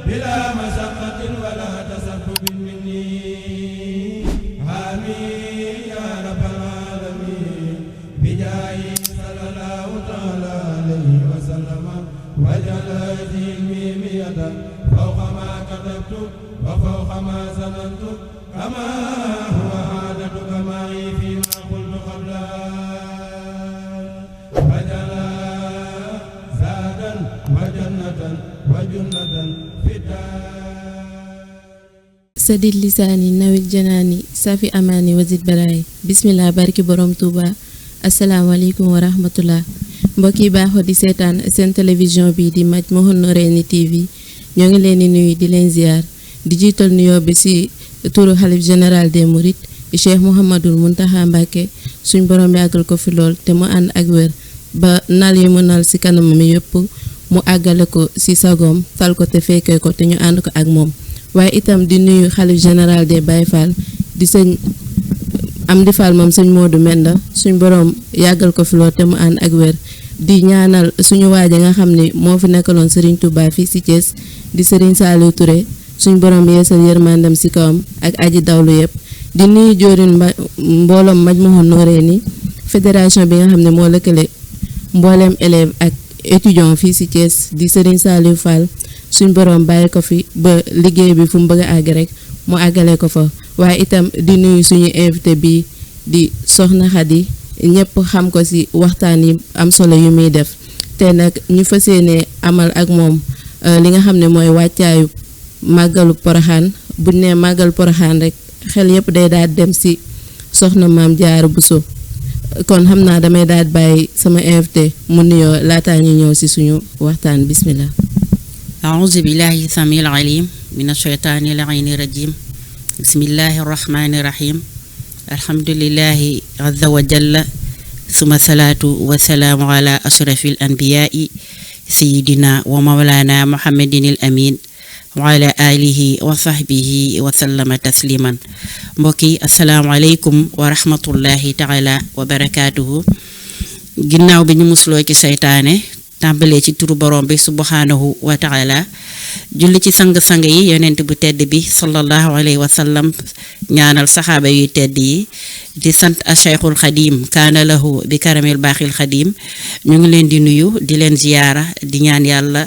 بلا مشقة ولا تسبب مني آمين يا رب العالمين بجاه صلى الله تعالى عليه وسلم وجعل هذه الميمية فوق ما كتبت وفوق ما ظننت كما هو عادتك معي فيما قلت قبلها وجعل زادا وجنة وجنة في الدار sadid lisaani nawil janaani safi amaani wazid baraay bismillah barki borom Touba asalaamaaleykum wa rahmatullah mbokk yi baaxoo di seetaan seen télévision bi di Majmahun Nurayni TV ñoo ngi leen di nuyu di leen ziar di jiital nuyoo bi ci turu xalif général des mourides Cheikh Mouhamadul Mountakha Mbacké suñ borom yàggal ko fi lool te mu ànd ak wér ba nal yi mu nal ci kanamam yëpp mu àggale ko ci sagoom fal ko te fekkee ko te ñu ànd ko ak moom waaye itam di nuyu xalif général des Baye Fall di sëñ Amdi Fall moom sëñ Modou Menda suñ borom yàggal ko fi lool te mu ànd ak wér di ñaanal suñu waaja nga xam ne moo fi nekkaloon Serigne Touba fii ci Thiès di Serigne Saliou Touré suñ borom yeesal yërmandam ci kawam ak aji dawlu yëpp di nuyu joorin mbooloom Majmahun Nurayni fédération bi nga xam ne moo lëkkale mbooleem élève ak étudiant fii ci Thiès di Serigne Saliou Fall suñ borom bàyyi ko fi ba liggéey bi fu mu bëgg a àgg rek mu àggale ko fa waaye itam di nuyu suñu invité bi di Soxna Khady ñëpp xam ko ci waxtaan yi am solo yu muy def te nag ñu fas yéene amal ak moom li nga xam ne mooy wàccaayu màggalu Porokhane buñ ne màggal Porokhane rek xel yëpp day daal dem ci soxna Maam Jaara Buso kon xam naa damay daal bàyyi sama invité mu nuyoo laataa ñu ñëw ci suñu waxtaan bismillah أعوذ بالله السميع العليم من الشيطان اللعين الرجيم بسم الله الرحمن الرحيم الحمد لله عز وجل ثم الصلاة والسلام على أشرف الأنبياء سيدنا ومولانا محمد الأمين وعلى آله وصحبه وسلم تسليما mbokki assalaamu aleykum wa rahmatullahi taala wa barakaatuhu ginnaaw bi ñu musloo ci seytaane tàmbalee ci turu borom bi subhanahu wa taala julli ci sang-sang yi yonent bu tedd bi sallallahu alayhi wa sallam ñaanal saxaaba yu tedd yi di sant a cheikhul xadim kaana lahu bi karamil baaxil xadim ñu ngi leen di nuyu di leen ziyaara di ñaan yàlla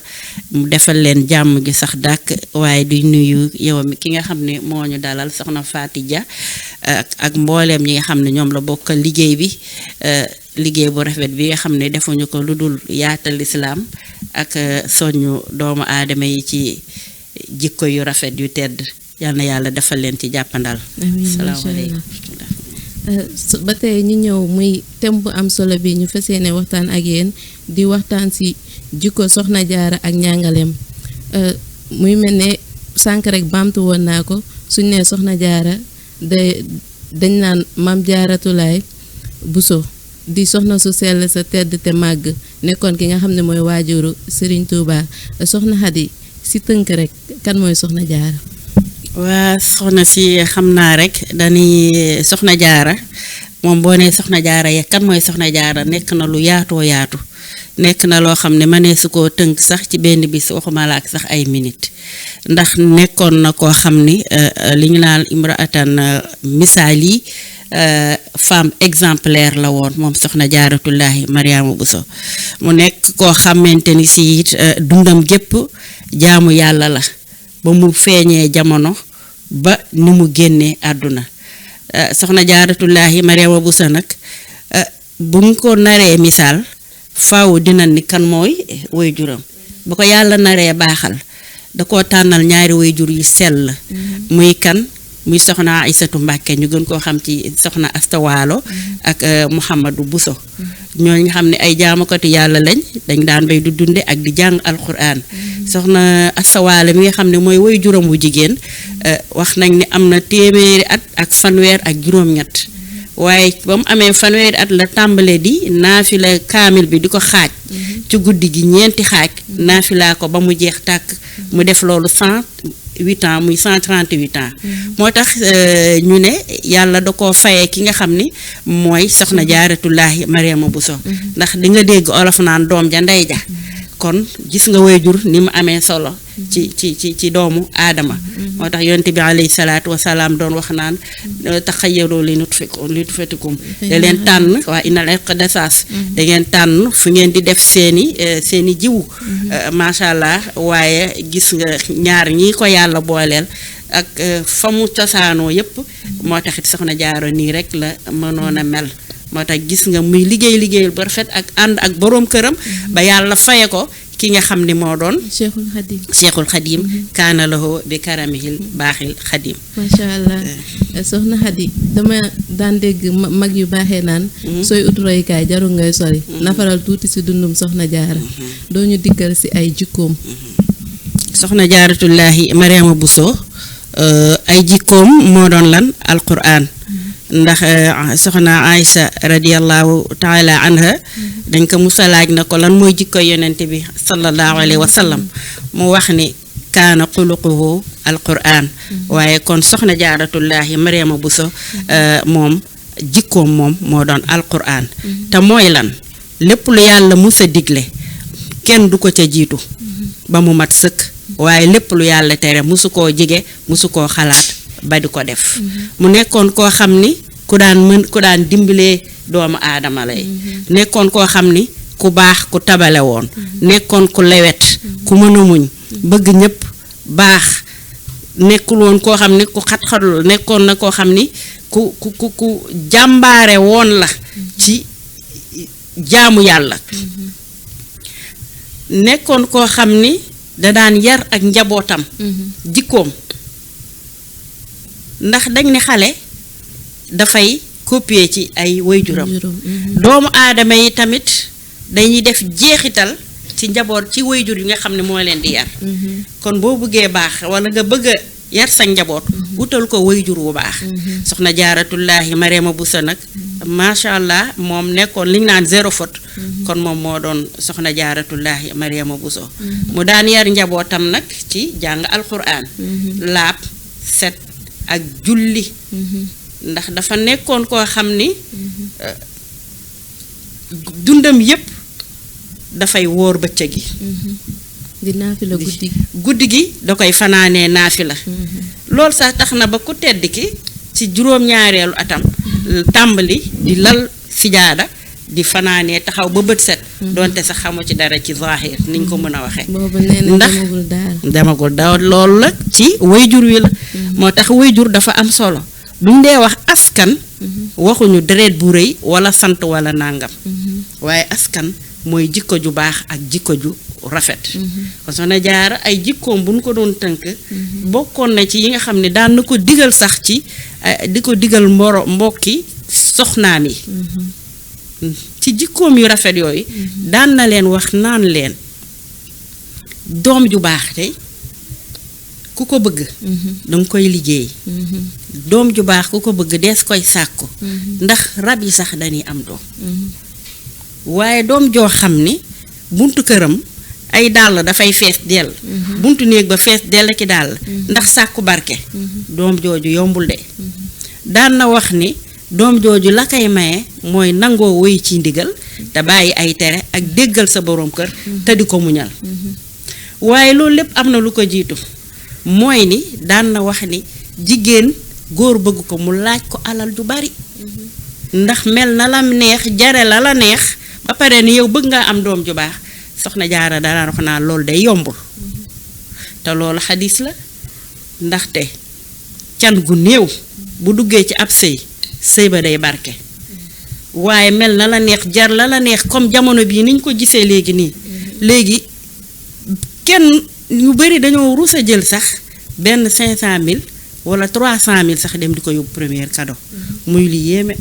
mu defal leen jàmm gi sax dàkk waaye di nuyu yow mi ki nga xam ne moo ñu dalal soxna Faty Dia ak mbooleem ñi nga xam ne ñoom la bokkal liggéey bi liggéey bu rafet bi nga xam ne defuñu ko lu dul yaatal lislaam ak soññu doomu aadama yi ci jikko yu rafet yu tedd yal na yàlla defal leen ci jàppandal. salaamaaleykum. ba tey ñu ñëw muy thème bu am solo bi ñu fas yéene waxtaan ak yéen di waxtaan ci jikko soxna jaara ak njàngaleem muy mel ne sànq rek baamtu woon naa ko suñ nee soxna jaara dañ naan Maam Jaaratulaay Buso di soxna su sell sa tedd te màgg nekkoon ki nga xam ne mooy waajuru Serigne Touba soxna Khady ci tënk rek kan mooy soxna jaara waa soxna si xam naa rek dañuy soxna jaara moom boo nee soxna jaara ya kan mooy soxna jaara nekk na lu yaatoo yaatu nekk na loo xam ne mënee su koo tënk sax ci benn bis waxuma la ak sax ay minute ndax nekkoon na koo xam ni li ñu naan imraatan misaal yi femme exemplaire la woon moom soxna jaaratullahi Mariama Bousso mu nekk koo xamante ni si it dundam gépp jaamu yàlla la ba mu feeñee jamono ba ni mu génnee àdduna soxna jaaratullahi Mariama Bousso nag buñ ko naree misaal faaw dina ni kan mooy waajuram ba ko yàlla naree baaxal da koo tànnal ñaari waajur yu sell muy kan muy soxna Aysatu Mbàkke ñu gën koo xam ci soxna Asta Waalo ak Mouhamadou Bousso ñooñu nga xam ne ay jaamukatu yàlla lañ dañ daan bay du dunde ak di jàng alquran soxna Asta Waalo mi nga xam ne mooy waajuram wu jigéen wax nañ ni am na téeméeri at ak fanweer ak juróom-ñett waaye ba mu amee fanweeri at la tàmbale di naafila kaamil bi di ko xaaj ci guddi gi ñeenti xaaj naafila ko ba mu jeex tàkk mu def loolu 108 ans muy 138 ans moo tax ñu ne yàlla da koo fayee ki nga xam ni mooy soxna jaaratullaahi Mariama Bousso ndax di nga dégg olof naan doom ja ndey ja kon gis nga waajur ni mu amee solo ci doomu aadama moo tax yonent bi alayhi salaatu wasalaam doon wax naan taxayyaroo li nutfatikum da leen tànn waa inal iqdasaas da ngeen tànn fu ngeen di def seeni jiwu macha allah waaye gis nga ñaar ñi ko yàlla booleel ak fa mu cosaanoo yépp moo taxit soxna Jaara nii rek la mënoon a mel moo tax gis nga muy liggéeyal bu rafet ak ànd ak boroom këram ba yàlla faye ko ki nga xam ni moo doon Cheikhul Khadim kaana lahu bi karamihil baaxil Khadim. macha allah soxna Khady dama daan dégg mag yu baaxee naan sooy ut royukaay jarul ngay sori nafaral tuuti ci dundum soxna Jaara doo ñu dikkal ci ay jikkoom. soxna Jaaratullaahi Mariama Bousso ay jikkoom moo doon lan alquran ndax soxna Aïcha radiyallahu taala anha dañ ko musa laaj na ko lan mooy jikko yonent bi sallallahu alayhi wa sallam mu wax ni kaana xuluquhu alquran waaye kon soxna Jaaratullaahi Mariama Bousso moom jikkoom moom moo doon alquran te mooy lan lépp lu yàlla musa digle kenn du ko ca jiitu ba mu mat sëkk waaye lépp lu yàlla tere musu koo jige musu koo xalaat ba di ko def mu nekkoon koo xam ni ku daan dimbalee doomu aadama lay nekkoon koo xam ni ku baax ku tabale woon nekkoon ku lewet ku mën a muñ bëgg ñëpp baax nekkul woon koo xam ni ku xat-xatul nekkoon na koo xam ni ku jàmbaare woon la ci jaamu yàlla nekkoon koo xam ni da daan yar ak njabootam jikkoom ndax dañ ne xale dafay copier ci ay waajuram doomu aadama yi tamit dañuy def jeexital ci njaboot ci waajur yi nga xam ne moo leen di yar kon boo bëggee baax wala nga bëgg a yar sa njaboot wutal ko waajur wu baax soxna Jaaratullaahi Mariama Bousso nag macha allah moom nekkoon li ñu naan zéro faute kon moom moo doon soxna Jaaratullaahi Mariama Bousso mu daan yar njabootam nag ci jàng alquran laab set ak julli ndax dafa nekkoon koo xam ni dundam yépp dafay wóor bëccëg gi di naafila guddi gi da koy fanaanee naafila loolu sax tax na ba ku tedd ki ci juróom-ñaareelu atam tàmbali di lal sijaada di fanaanee taxaw ba bët set donte sax xamu ci dara ci zahir niñ ko mën a waxee ndax demagul daal loolu la ci wayjur wi la moo tax wayjur dafa am solo buñ dee wax askan waxuñu deret bu rëy wala sant wala nàngam waaye askan mooy jikko ju baax ak jikko ju rafet kon Soxna Jaara ay jikkoom bu ñu ko doon tënk bokkoon na ci yi nga xam ne daan na ko digal sax ci di ko digal mbokki soxnaam yi ci jikkoom yu rafet yooyu daan na leen wax naan leen doom ju baax tey ku ko bëgg danga koy liggéey doom ju baax ku ko bëgg dees koy sàkku ndax rab yi sax dañuy am doom waaye doom joo xam ni buntu këram ay dàll dafay fees dell buntu néeg ba fees dell ki dàll ndax sàkku barke doom jooju yombul de daan na wax ni doom jooju la koy maye mooy nangoo wéy ci ndigal te bàyyi ay tere ak déggal sa boroom kër te di ko muñal waaye loolu lépp am na lu ko jiitu mooy ni daan na wax ni jigéen góor bëgg ko mu laaj ko alal ju bari ndax mel na la neex jare la neex ba pare ni yow bëgg nga am doom ju baax Soxna Jaara daan wax naa loolu day yombul te loolu xadis la ndaxte can gu néew bu duggee ci ab sëy ba day barke waaye mel na la neex jar la neex comme jamono bii niñ ko gisee léegi nii léegi kenn ñu bari dañoo rus a jël sax benn 500.000 wala 300.000 sax dem di ko yóbbu premier cadeau muy li yéeme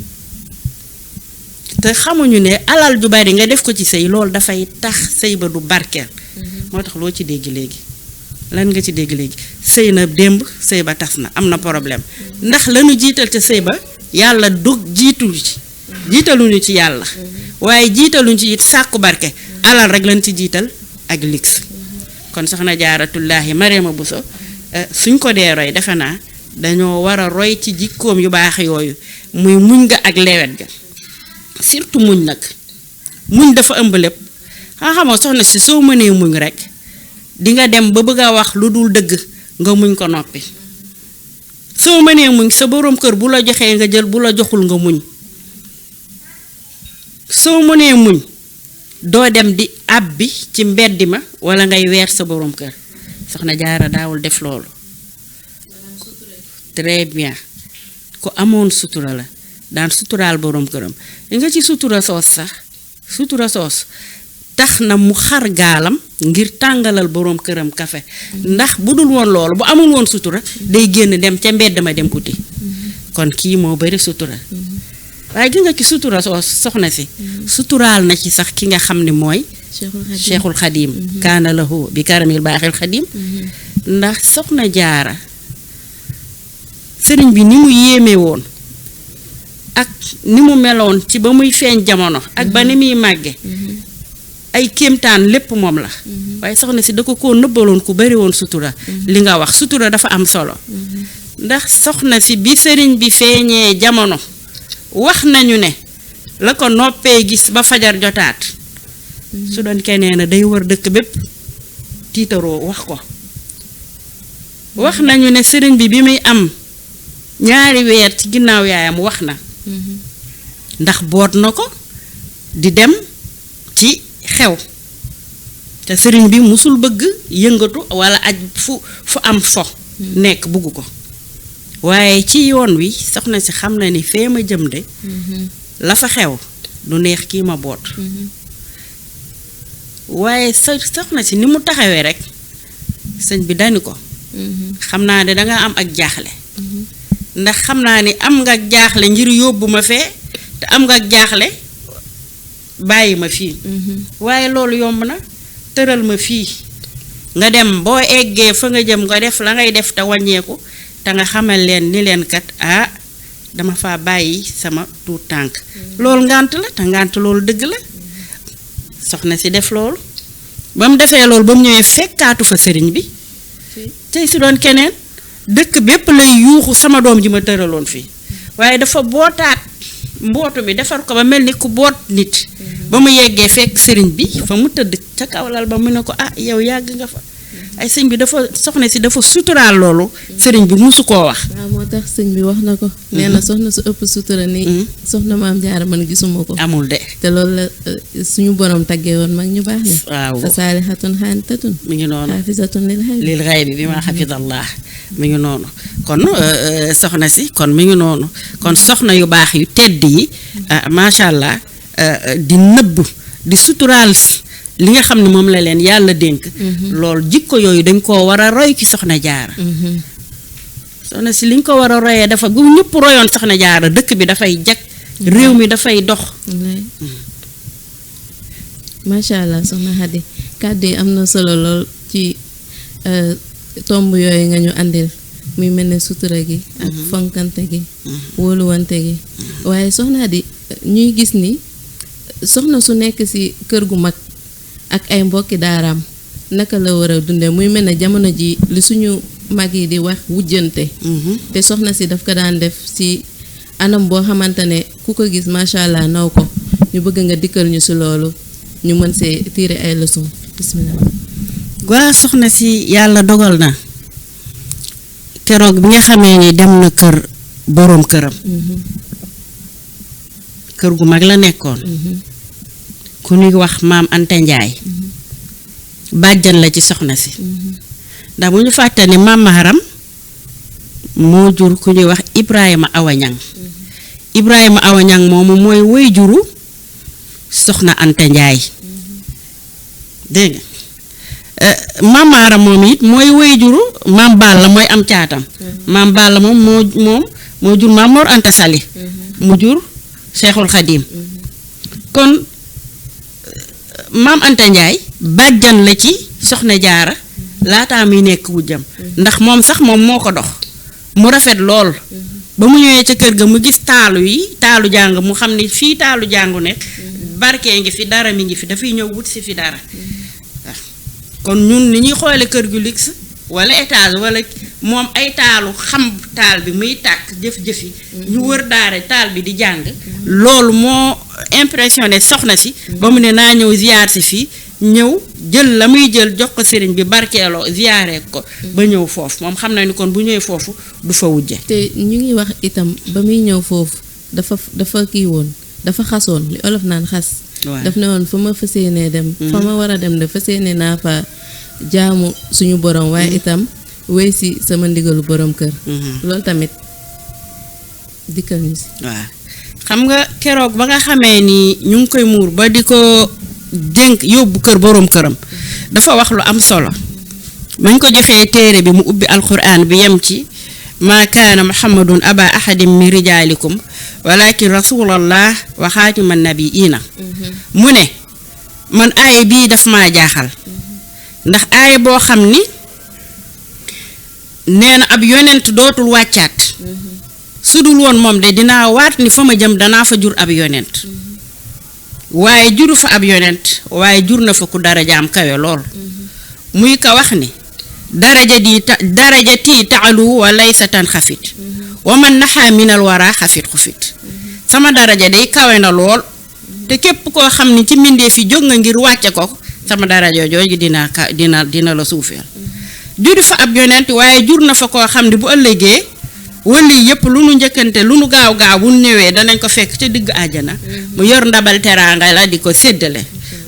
te xamuñu ne alal ju bari nga def ko ci sëy loolu dafay tax sëy ba du barkeel moo tax loo ci dégg léegi lan nga ci dégg léegi sëy na démb sëy ba tas na am na problème ndax lañu jiital ca sëy ba yàlla du jiitaluñu ci yàlla waaye jiitaluñu ci it sàkku barke alal rek lañ ci jiital ak lix kon Soxna Jaaratullaahi Mariama Bousso suñ ko dee roy defe naa dañoo war a roy ci jikkoom yu baax yooyu muy muñ nga ak lewet ga surtout muñ nag muñ dafa ëmb lépp xamoo soxna si soo mënee muñ rek di nga dem ba bëgg a wax lu dul dëgg nga muñ ko noppi soo mënee muñ sa borom kër bu la joxee nga jël bu la joxul nga muñ soo mënee muñ doo dem di àbbi ci mbedd ma wala ngay weer sa borom kër soxna Jaara daawul def loolu très bien ku amoon sutura la daan suturaal borom këram li nga ci sutura soos sax sutura soos tax na mu xar gaalam ngir tàngalal borom këram kafe ndax bu dul woon loolu bu amul woon sutura day génn dem ca mbedd ma dem uti kon kii moo bari sutura waaye gi nga ci sutura soos soxna si suturaal na ci sax ki nga xam ne mooy Cheikhul Khadim kaana lahu bi karamil baaxil Khadim ndax soxna Jaara sëriñ bi ni mu yéeme woon ak ni mu meloon ci ba muy feeñ jamono ak ba ni muy màgge ay kéemtaan lépp moom la waaye soxna si da ko nëbbaloon ku bari woon sutura li nga wax sutura dafa am solo ndax soxna si bi sëriñ bi feeñee jamono wax nañu ne la ko noppee gis ba fajar jotaat su doon keneen na day wër dëkk bépp tiitaroo wax ko wax nañu ne sëriñ bi muy am ñaari weer ci ginnaaw yaayam wax na ndax boot na ko di dem ci xew te sëriñ bi musul bëgg yëngatu wala aj fu am fo nekk bugg ko waaye ci yoon wi soxna si xam na ni fee ma jëm de la fa xew du neex kii ma boot waaye soxna si ni mu taxawee rek sëñ bi dani ko xam naa ne danga am ak jaaxle ndax xam naa ni am nga jaaxle ngir yóbbu ma fee te am nga jaaxle bàyyi ma fii waaye loolu yomb na tëral ma fii nga dem boo eggee fa nga jëm nga def la ngay def te wàññeeku te nga xamal leen ni leen kat dama fa bàyyi sama tuut tànk loolu ngànt la te ngànt loolu dëgg la soxna si def loolu ba mu defee loolu ba mu ñëwee fekkaatu fa sëriñ bi tey si doon keneen dëkk bépp lay yuuxu sama doom ji ma tëraloon fii waaye dafa bootaat mbootu mi defar ko ba mel ni ku boot nit ba mu yeggee fekk sëriñ bi fa mu tëdd ca kawlal ba mu ne ko yow yàgg nga fa ay sëñ bi dafa soxna si dafa suturaal loolu sëriñ bi musu koo wax waaw moo tax sëñ bi wax na ko nee na soxna su ëpp sutura ni soxna Maam Jaara man gisuma ko amul de te loolu la suñu borom taggee woon mag ñu baax ñi waaw fa saalihatun xaanitatun mi ngi noonu xaafisatun lil xaybi bi ma xafidallah mi ngi noonu kon soxna si kon mi ngi noonu kon soxna yu baax yu tedd yi macha allah di nëbb di suturaal li nga xam ne moom la leen yàlla dénk loolu jikko yooyu dañ koo war a roy ci soxna Jaara soxna si liñ ko war a royee dafa bu ñëpp royoon soxna Jaara dëkk bi dafay jag réew mi dafay dox macha allah soxna Xadi kàddu yi am na solo lool ci tomb yooyu nga ñu àndil muy mel ne sutura gi ak fonkante gi wóoluwante gi waaye soxna Xadi ñuy gis ni soxna su nekk ci kër gu mag ak ay mbokki daaraam naka la war a dunde muy mel ne jamono ji li suñu mag yi di wax wujjante te soxna si daf ko daan def ci anam boo xamante ne ku ko gis macha allah naw ko ñu bëgg nga dikkal ñu ci loolu ñu mën see tirer ay leçons bismillah waa soxna si yàlla dogal na keroog bi nga xamee ni dem na kër boroom këram kër gu mag la nekkoon ku ñuy wax maam Anta Njaay bàjjan la ci soxna si ndax bu ñu fàtte ni maam Maharam moo jur ku ñuy wax Ibrahima Awañang Ibrahima Awañang moomu mooy woy juru soxna Anta Njaay dégg nga maam Maharam moom it mooy woy juru maam Balla mooy am caatam maam Balla moom moo jur maam Mor Anta Sali mu jur Cheikhul Khadim kon maam Anta Njaay bàjjan la ci soxna Jaara laataa muy nekk wujjam ndax moom sax moom moo ko dox mu rafet lool ba mu ñëwee ca kër ga mu gis taalu jàng mu xam ni fii taalu jàngu nekk barkee ngi fi dara mi ngi fi dafay ñëw wut si fi dara kon ñun ni ñuy xoole kër gu luxe wala étage wala moom ay taalu xam taal bi muy tàkk jëf-jëf yi ñu wër daara taal bi di jàng loolu moo impressionné soxna si ba mu ne naa ñëw ziyaar si fii ñëw jël la muy jël jox ko sëriñ bi barkeeloo ziyaare ko ba ñëw foofu moom xam na ni kon bu ñëwee foofu du fa wujje. te ñu ngi wax itam ba muy ñëw foofu dafa kii woon dafa xasoon li olof naan xas. waaw daf ne woon fa ma fas yéenee dem. fa ma war a dem de fas yéene naa fa jaamu suñu borom waaye itam wéy si sama ndigalu borom kër. loolu tamit dikkal ñu si. waaw xam nga keroog ba nga xamee ni ñu ngi koy muur ba di ko dénk yóbbu kër borom këram dafa wax lu am solo bañ ko joxee téere bi mu ubbi alquran bi yem ci maa kaana muhammadun aba ahadin min rijaalikum walakin rasulallah wa xaatiman nabiina mu ne man aaya bii daf maa jaaxal ndax aaya boo xam ni nee na ab yonent dootul wàccaat su dul woon moom de dinaa waat ni fa ma jëm danaa fa jur ab yonent waaye juru fa ab yonent waaye jur na fa ku darajaam kawe lool muy ko wax ni darajati taalu wa laysa tan xafit wa man naxaa minal wara xafit xufit sama daraja day kawe na lool te képp koo xam ni ci mbindee fi jóg nga ngir wàcce ko sama daraja jooju dina la suufeel juru fa ab yonent waaye jur na fa koo xam ne bu ëllëgee wali yëpp lu nu njëkkante lu nu gaaw gaaw bu ñëwee danañ ko fekk ca digg àjjana mu yor ndabal teraanga la di ko séddale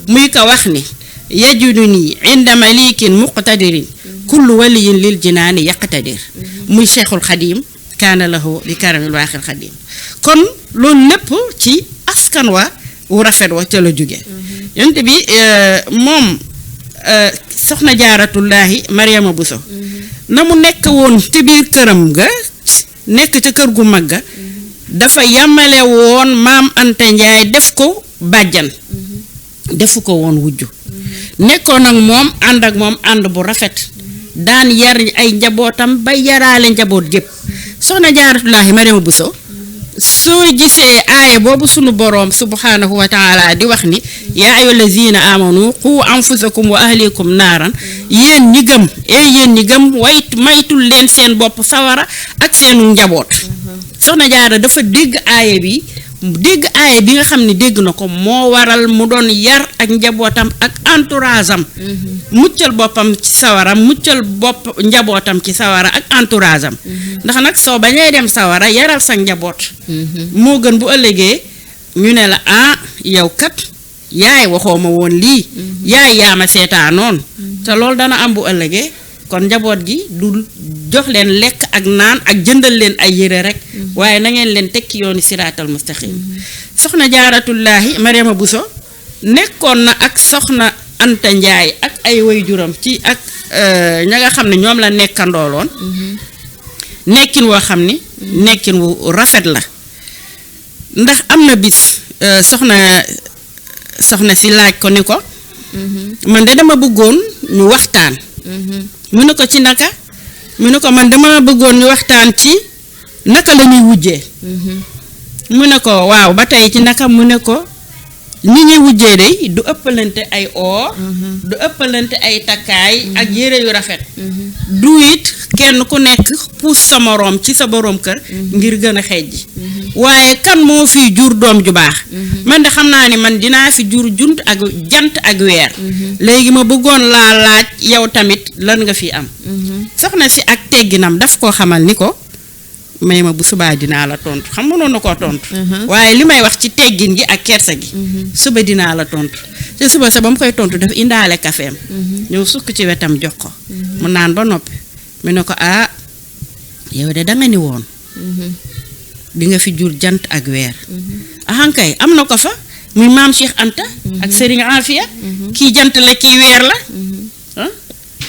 muy ko wax ni yajudu nii inda malikin muqtadirin kullu waliyin lil jinaani yaqtadir muy cheikhul xadim kaana lahu bi karamil waaxil xadim kon loolu lépp ci askan wa wu rafet wa ca la jóge yonte bi moom soxna jaaratullaahi Mariama Bousso na mu nekk woon ci biir këram ga nekk ca kër gu mag ga dafa yamale woon maam Anta Njaay def ko bàjjan defu ko woon wujju nekkoon ak moom ànd bu rafet daan yar ay njabootam ba yaraale njaboot gépp soxna jaaratullaahi Mariama Bousso soo gisee aaya boobu sunu boroom subhanahu wa taala di wax ni yaa ayyuha lazina amanu qu anfusakum wa ahlikum naaran yéen ñi gëm maytul leen seen bopp sawara ak seenu njaboot soxna jaara dafa dégg aaya bi nga xam ne dégg na ko moo waral mu doon yar ak njabootam ak entourage am muccal boppam ci sawara muccal njabootam ci sawara ak entourage am ndax nag soo bañee dem sawara yaral sa njaboot moo gën bu ëllëgee ñu ne la yow kat yaay waxoo ma woon lii yaay yaa ma seetaanoon te loolu dana am bu ëllëgee kon njaboot gi du jox leen lekk ak naan ak jëndal leen ay yére rek waaye na ngeen leen tekki yoonu siraatal mustaqim soxna jaaratullaahi Mariama Bousso nekkoon na ak soxna Anta Njaay ak ay waajuram ci ak ña nga xam ne ñoom la nekkandooloon nekkin woo xam ni nekkin wu rafet la ndax am na bis soxna si laaj ko ni ko man de dama bëggoon ñu waxtaan mu ne ko ci naka mu ne ko man dama bëggoon ñu waxtaan ci naka la ñuy wujjee mu ne ko waaw ba tey ci naka mu ne ko ni ñuy wujjee de du ëppalante ay oor du ëppalante ay takkaay ak yére yu rafet du it kenn ku nekk puus sa moroom ci sa boroom kër ngir gën a xejji waaye kan moo fi jur doom ju baax man de xam naa ni man dinaa fi jur jant ak weer léegi ma bëggoon laa laaj yow tamit lan nga fi am soxna si ak tegginam daf koo xamal ni ko may ma bu subaa dinaa la tontu xam nga noonu koo tontu waaye li may wax ci teggin gi ak kersa gi suba dinaa la tontu te suba sa ba mu koy tontu dafa indaale kafeem ñëw sukk ci wetam jox ko mu naan ba noppi mu ne ko yow de danga ni woon di nga fi jur jant ak weer ahankay am na ko fa muy maam Cheikh Anta ak Serigne Afia kii jant la kii weer la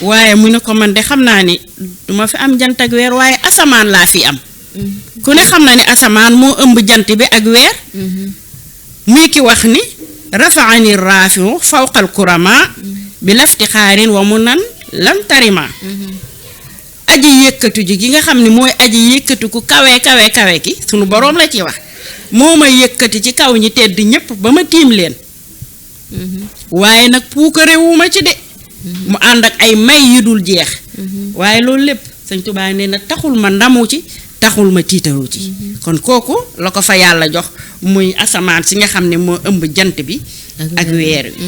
waaye mu ne ko man de xam naa ni duma fi am jant ak weer waaye asamaan laa fi am ku ne xam na ni asamaan moo ëmb jant bi ak weer muy ki wax ni rafaani raafiu fawqal kurama bi lafti xaarin wa mu nan lam tarima aji yëkkatu ji gi nga xam ne mooy aji yëkkatu ku kawe ki sunu boroom la ci wax moo ma yëkkati ci kaw ñi tedd ñépp ba ma tiim leen waaye nag puukarewuma ci de mu ànd ak ay may yu dul jeex waaye loolu lépp Sëñ Tuubaa nee na taxul ma ndamu ci taxul ma tiitaru ci kon kooku la ko fa yàlla jox muy asamaan si nga xam ne moo ëmb jant bi ak weer wi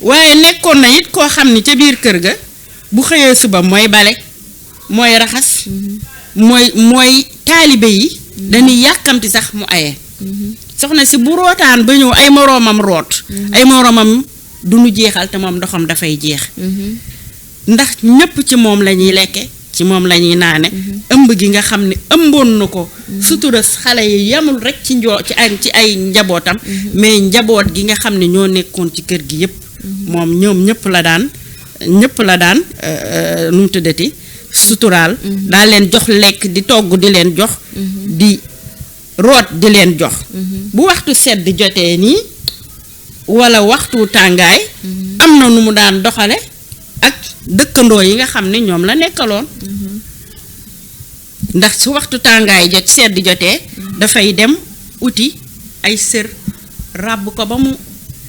waaye nekkoon na it koo xam ni ca biir kër ga bu xëyee suba mooy bale mooy raxas mooy taalibe yi dañuy yàkkamti sax mu aye soxna si bu rootaan ba ñëw ay moroomam root ay moroomam du ñu jeexal te moom ndoxam dafay jeex ndax ñépp ci moom la ñuy lekke ci moom la ñuy naane ëmb gi nga xam ne ëmboon na ko sutura xale yi yamul rek ci ay njabootam mais njaboot gi nga xam ne ñoo nekkoon ci kër gi yépp moom ñoom ñépp la daan nu mu tuddati suturaal daa leen jox lekk di togg di leen jox di root di leen jox bu waxtu sedd jotee nii walla waxtu tàngaay am na nu mu daan doxale ak dëkkandoo yi nga xam ne ñoom la nekkaloon ndax su waxtu tàngaay jot sedd jotee dafay dem uti ay sër ràbb ko ba mu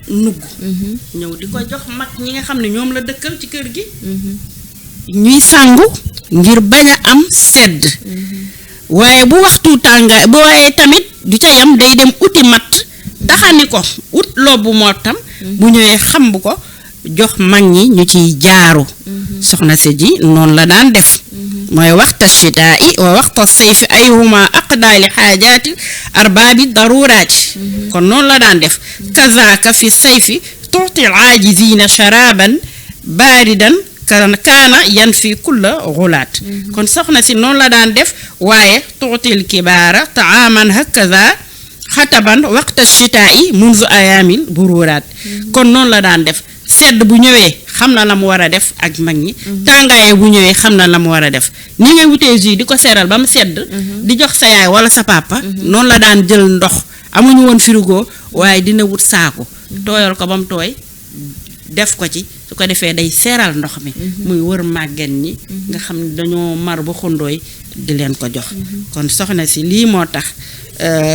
nugg ñëw di ko jox mag ñi nga xam ne ñoom la dëkkal ci kër gi ñuy sàngu ngir bañ a am sedd waaye bu waxtu tàngaay bu waaye tamit du ca yam day dem uti matt taxani ko ut lobbu moo tam bu ñëwee xamb ko jox mag ñi ñu ciy jaaru soxna si ji noonu la daan def mooy waxta shitaa'i wa waxta sayfi ayhuma aqdaa li xaajaati arbaabi daruraati kon noonu la daan def kazaaka fi sayfi tuuti aajizina sharaban baaridan kaana yan fi kulla xulaat kon soxna si noonu la daan def waaye tuutil kibaara taaman hakaza xataban waxta shitaa'i munzu ayaamil bururaat kon noonu la daan def sedd bu ñëwee xam na la mu war a def ak mag ñi tàngaaye bu ñëwee xam na la mu war a def ni ngay wutee jus di ko seeral ba mu sedd di jox sa yaay wala sa papa noonu la daan jël ndox amuñu woon frigo waaye dina wut saaku tooyal ko ba mu tooy def ko ci su ko defee day seeral ndox mi muy wër màgget ñi nga xam ne dañoo mar ba xondooy di leen ko jox kon soxna si lii moo tax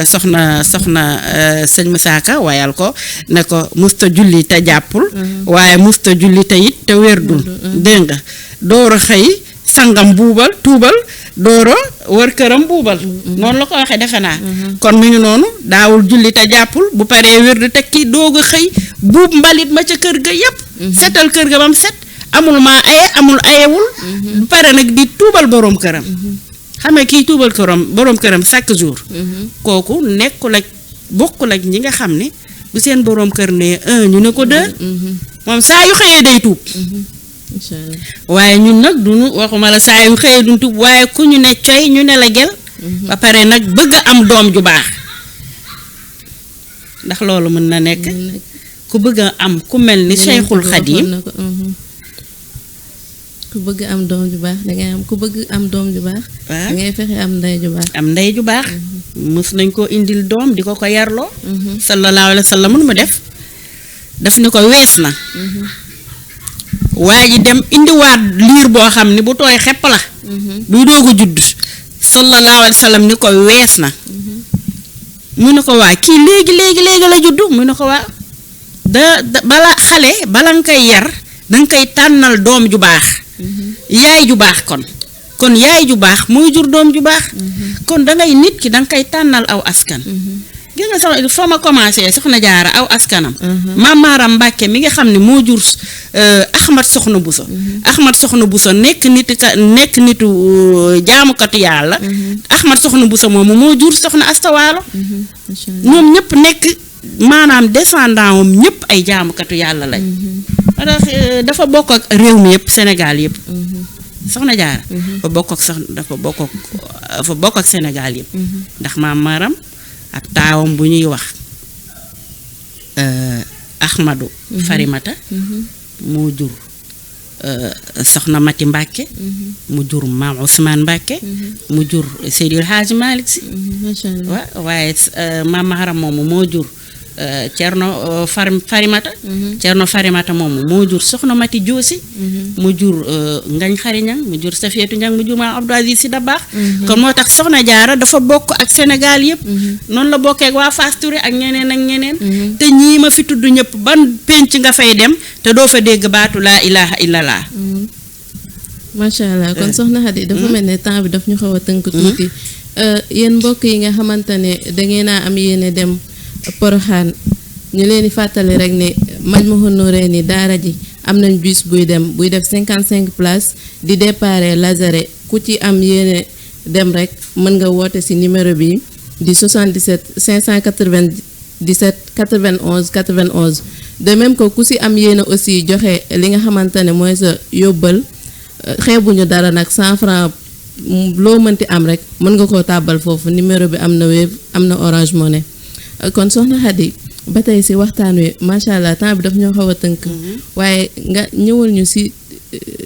soxna sëñ Moussa Ka wayal ko ne ko musta julli te jàppul waaye musta julli te it te wérdul dégg nga dooro xëy sangam buubal tuubal dooro wër këram buubal noonu la ko waxee defe naa kon mi ngi noonu daawul julli te jàppul bu paree wérdu tekki doog a xëy buub mbalit ma ca kër ga yépp setal kër ga ba mu set amul maa aye amul ayewul bu pare nag di tuubal boroom këram xam nga kii tuubal boroom këram chaque jour kooku nekkul ak bokkul ak ñi nga xam ne bu seen boroom kër ne ñu ne ko deux moom saa yu xëyee day tuub waaye ñun nag duñu waxuma la saa yu xëyee duñu tuub waaye ku ñu ne coy ñu ne la gel ba pare nag bëgg a am doom ju baax ndax loolu mën na nekk ku bëgg a am ku mel ni Cheikhul Khadim ku bëgg am doom ju baax dangay am ku bëgg am doom ju baax dangay fexe am ndey ju baax am ndey ju baax mës nañ koo indil doom di ko yarloo sallallahu alayhi wa sallam mu def daf ni ko wees na waa ji dem indiwaat liir boo xam ne bu tooy xepp la buy doog a judd sallallahu alayhi wa sallam ni ko wees na mu ne ko waa kii léegi la judd mu ne ko waa bala xale bala nga koy yar danga koy tànnal doom ju baax yaay ju baax kon yaay ju baax mooy jur doom ju baax kon dangay nit ki danga koy tànnal aw askan gis nga sama fa ma commencé soxna jaara aw askanam Maam Maaram Mbàkke mi nga xam ne moo jur Ahmad Soxna Buso nekk nitu jaamukatu yàlla Ahmad Soxna Buso moomu moo jur soxna Asta Waalo ñoom ñëpp nekk maanaam descendant am ñëpp ay jaamukatu yàlla lañ dafa bokk ak réew mi yëpp Sénégal yëpp soxna jaara dafa bokk ak Sénégal yëpp ndax Maam Maaram ab taawam bu ñuy wax Ahmadu Farimata moo jur soxna Mati Mbàkke mu jur Maam Ousmane Mbàkke mu jur Seydil Hadji Malick Si waaye Maam Maharam moomu moo jur Cerno Farimata Cerno Farimata moomu moo jur soxna Mati Joosi mu jur Ngañ Xari Ñang mu jur Safiyatu Ñang mu jur Maam Abdou Aziz Si Dabaax kon moo tax soxna jaara dafa bokk ak Sénégal yëpp noonu la bokkee ak waa Fass Touré ak ñeneen te ñii ma fi tudd ñëpp ban penc nga fay dem te doo fa dégg baatu laa ilaha illallah macha allah kon soxna Xadi dafa mel ne temps bi daf ñu xaw a tënk tuuti yéen mbokk yi nga xamante ne dangeen a am yéene dem Poroxaan ñu leen di fàttali rek ne Majmahun Nurayni daara ji am nañ bus buy def 55 places di départ Lazare ku ci am yéene dem rek mën nga woote ci numéro bi di 77 597 91 91 de même que ku ci am yéene aussi joxe li nga xamante ne mooy sa yóbbal xeebuñu dara nag 100 francs loo mënti am rek mën nga koo tàbbal foofu numéro bi am na Wave am na Orange Money kon soxna Khady ba tey ci waxtaan wi macha allah temps bi daf ñoo xaw a tënk waaye nga ñëwal ñu ci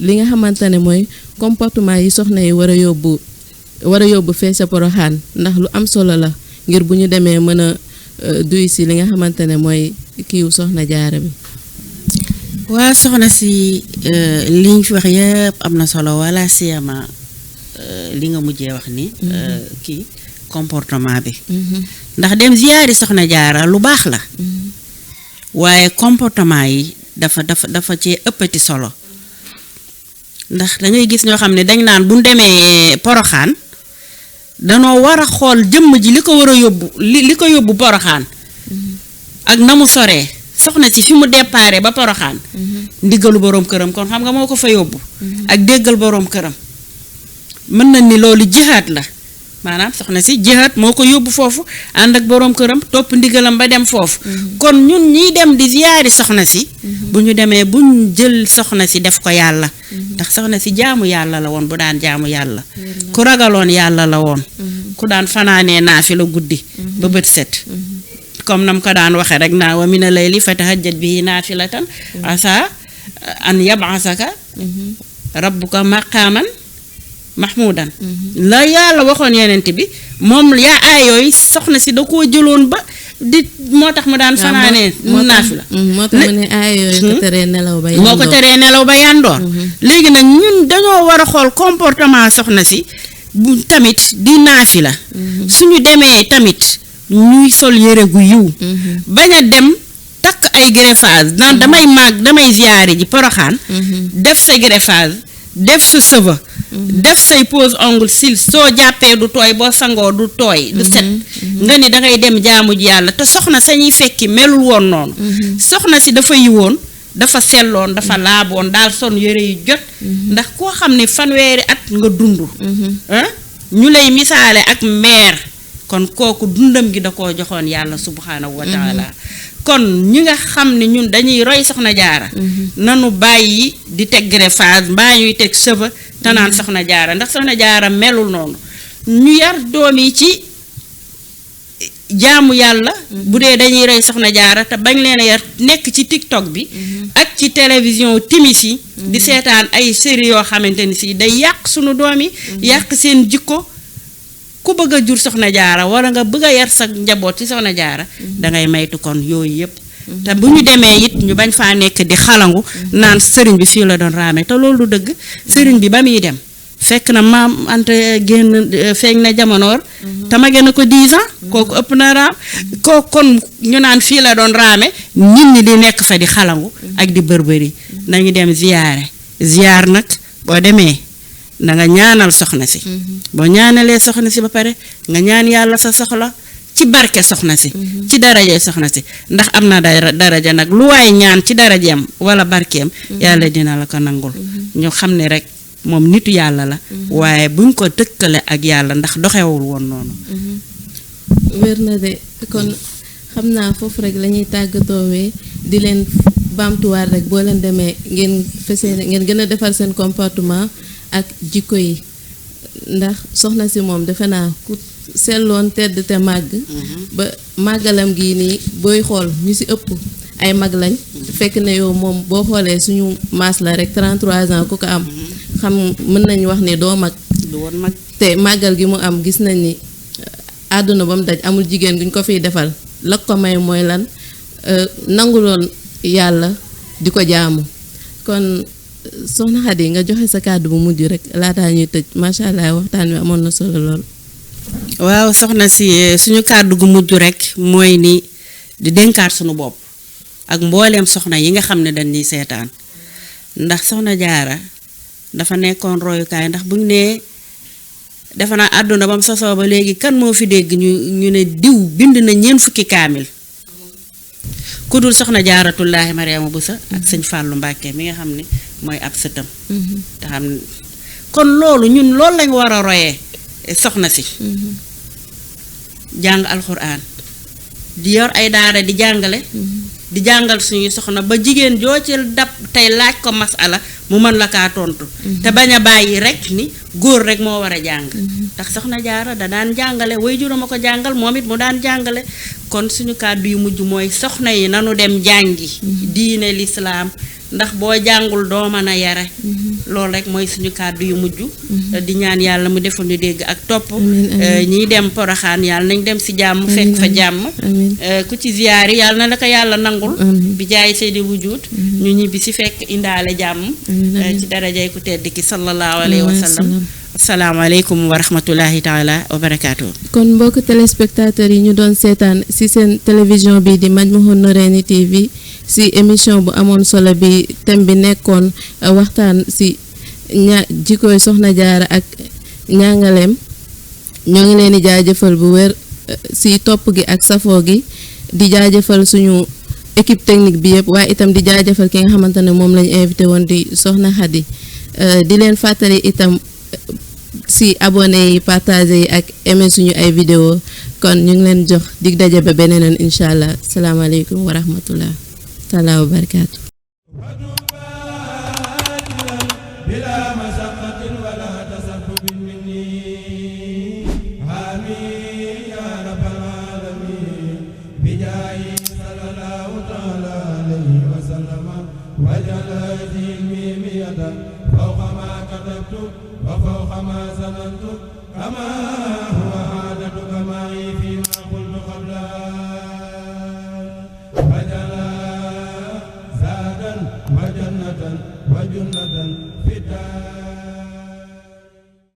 li nga xamante ne mooy comportement yi soxna yi war a yóbbu fee sa Porokhane ndax lu am solo la ngir bu ñu demee mën a duy ci li nga xamante ne mooy kiiw soxna jaara bi. waa soxna si li ñu fi wax yëpp am na solo wala siyama li nga mujjee wax ni kii comportement bi ndax dem ziyaari soxna jaara lu baax la waaye comportement yi dafa ci ëppati solo ndax dangay gis ñoo xam ne dañ naan bu ñu demee Porokhane danoo war a xool jëmm ji li ko war a yóbbu li ko yóbbu Porokhane ak na mu soree soxna si fi mu déparé ba Porokhane ndigalu boroom këram kon xam nga moo ko fa yóbbu ak déggal boroom këram mën na ni loolu jihaat la maanaam soxna si jihaat moo ko yóbbu foofu ànd ak boroom këram topp ndigalam ba dem foofu kon ñun ñiy dem di ziyaari soxna si bu ñu demee buñ jël soxna si def ko yàlla ndax soxna si jaamu yàlla la woon bu daan jaamu yàlla ku ragaloon yàlla la woon ku daan fanaanee naafila guddi ba bët set comme nam ko daan waxe rek naa wa mina layli fatahajjat bihi naafilatan asa an yab'asaka rabbuka maqaaman mahmudan la yàlla waxoon yenent bi moom yaa aay yooyu soxna si da koo jëloon ba di moo tax mu daan fanaanee naafila moo tax mu ne aay yooyu ko teree nelaw ba moo ko teree nelaw ba yandoor léegi nag ñun dañoo war a xool comportement soxna si bu tamit di naafila suñu demee tamit ñuy sol yére gu yiw bañ a dem takk ay greffage naan damay ziyaare ji Porokhane def sa greffage def sa cheveux def say pose ongle sil soo jàppee du tooy boo sangoo du tooy du set nga ni dangay dem jaamu ji yàlla te soxna sañuy fekki melul woon noonu soxna si dafa yiwoon dafa selloon dafa laaboon daal son yére yu jot ndax koo xam ne fanweeri at nga dund ñu lay misaale ak meer kon kooku dundam gi da koo joxoon yàlla subhanahu wa taala kon ñi nga xam ne ñun dañuy roy soxna jaara nanu bàyyi di teg greffage mbaa ñuy teg cheveux te naan soxna jaara ndax soxna jaara melul noonu ñu yar doom yi ci jaamu yàlla bu dee dañuy roy soxna jaara te bañ leen a yar nekk ci TikTok bi ak ci télévision timis yi di seetaan ay série yoo xamante ni si day yàq sunu doom yi yàq seen jikko ku bëgg a jur soxna jaara wala nga bëgg a yar sa njaboot ci soxna jaara dangay maytu kon yooyu yëpp te bu ñu demee it ñu bañ faa nekk di xalangu naan sëriñ bi fii la doon raame te loolu du dëgg sëriñ bi ba muy dem fekk na maam Anta génn feeñ na jamonoor te ma gën a ko 10 ans kooku ëpp na raam kooku kon ñu naan fii la doon raame nit ñi di nekk fa di xalangu ak di bërbëri nañu dem ziyaar nag boo demee na nga ñaanal soxna si boo ñaanalee soxna si ba pare nga ñaan yàlla sa soxla ci barke soxna si ci daraje soxna si ndax am na daraja nag lu waay ñaan ci darajeem wala barkeem yàlla dina la ko nangul ñu xam ne rek moom nitu yàlla la waaye buñ ko tëkkale ak yàlla ndax doxewul woon noonu wér na de kon xam naa foofu rek la ñuy tàggatoowee di leen baamtuwaat rek boo leen demee ngeen gën a defar seen comportement ak jikko yi ndax soxna si moom defe naa ku selloon tedd te màgg ba màggalam gi nii booy xool ñu ci ëpp ay mag lañ fekk ne yow moom boo xoolee suñu maas la rek 33 ans ku ko am xam mën nañ wax ni doo mag du woon mag te màggal gi mu am gis nañ ni àdduna ba mu daj amul jigéen guñ ko fiy defal la ko may mooy lan nanguloon yàlla di ko jaamu kon soxna Khady nga joxe sa kàddu bu mujj rek laataa ñuy tëj macha allah waxtaan wi amoon na solo lool. waaw soxna si suñu kàddu gu mujj rek mooy ni di dénkaat suñu bopp ak mbooleem soxna yi nga xam ne dañuy seetaan ndax soxna jaara dafa nekkoon royukaay ndax buñ nee dafa naa àdduna ba mu sosoo ba léegi kan moo fi dégg ñu ne diw bind na 4 fukki kaamil ku dul soxna jaaratullaahi Mariama Bousso ak sëñ Fàllu Mbàkke mi nga xam ne mooy ab sëtam te xam kon loolu ñun loolu lañ war a royee soxna si jàng alxuraan di yor ay daara di jàngale di jàngal suñuy soxna ba jigéen joo ci dab tey laaj ko masala mu mën la kaa tontu te bañ a bàyyi rek ni góor rek moo war a jàng ndax soxna jaara da daan jàngale way juróom a ko jàngal moom it mu daan jàngale kon suñu kàddu yu mujj mooy soxna yi nanu dem jàngi diine lislaam ndax boo jàngul doo mën a yare loolu rek mooy suñu kàddu yu mujj di ñaan yàlla mu defal ñu dégg ak topp ñiy dem Poroxaan yàlla nañ dem si jàmm fekk fa jàmm ku ci ziyaari yàlla na la ko yàlla nangul bi jaay Seydi Wujud ñu ñibbi si fekk indaale jàmm ci darajay ku tedd ki sallallahu alayhi wa sallam asalaamaaleykum wa rahmatullahi taala wa barakaatu. kon mbokk téléspectateurs yi ñu doon seetaan ci seen télévision bi di Majmahun Nurayni TV ci émission bu amoon solo bi thème bi nekkoon waxtaan ci jikkoy soxna jaara ak ñàngaleem ñoo ngi leen di jaajëfal bu wér ci topp gi ak safoo gi di jaajëfal suñu équipe technique bi yëpp waaye itam di jaajëfal ki nga xamante ne moom lañu invité woon di soxna Xadi di leen fàttali itam si abonné yi partagé yi ak aimé suñu ay vidéo kon ñu ngi leen jox dig daje ba beneen incha allah salaamaaleykum wa rahmatullah taala wa barakaatu. وفوق ما ظننت كما هو عادتك معي فيما قلت قبلها فجلا زادا وجنة وجنة في الدار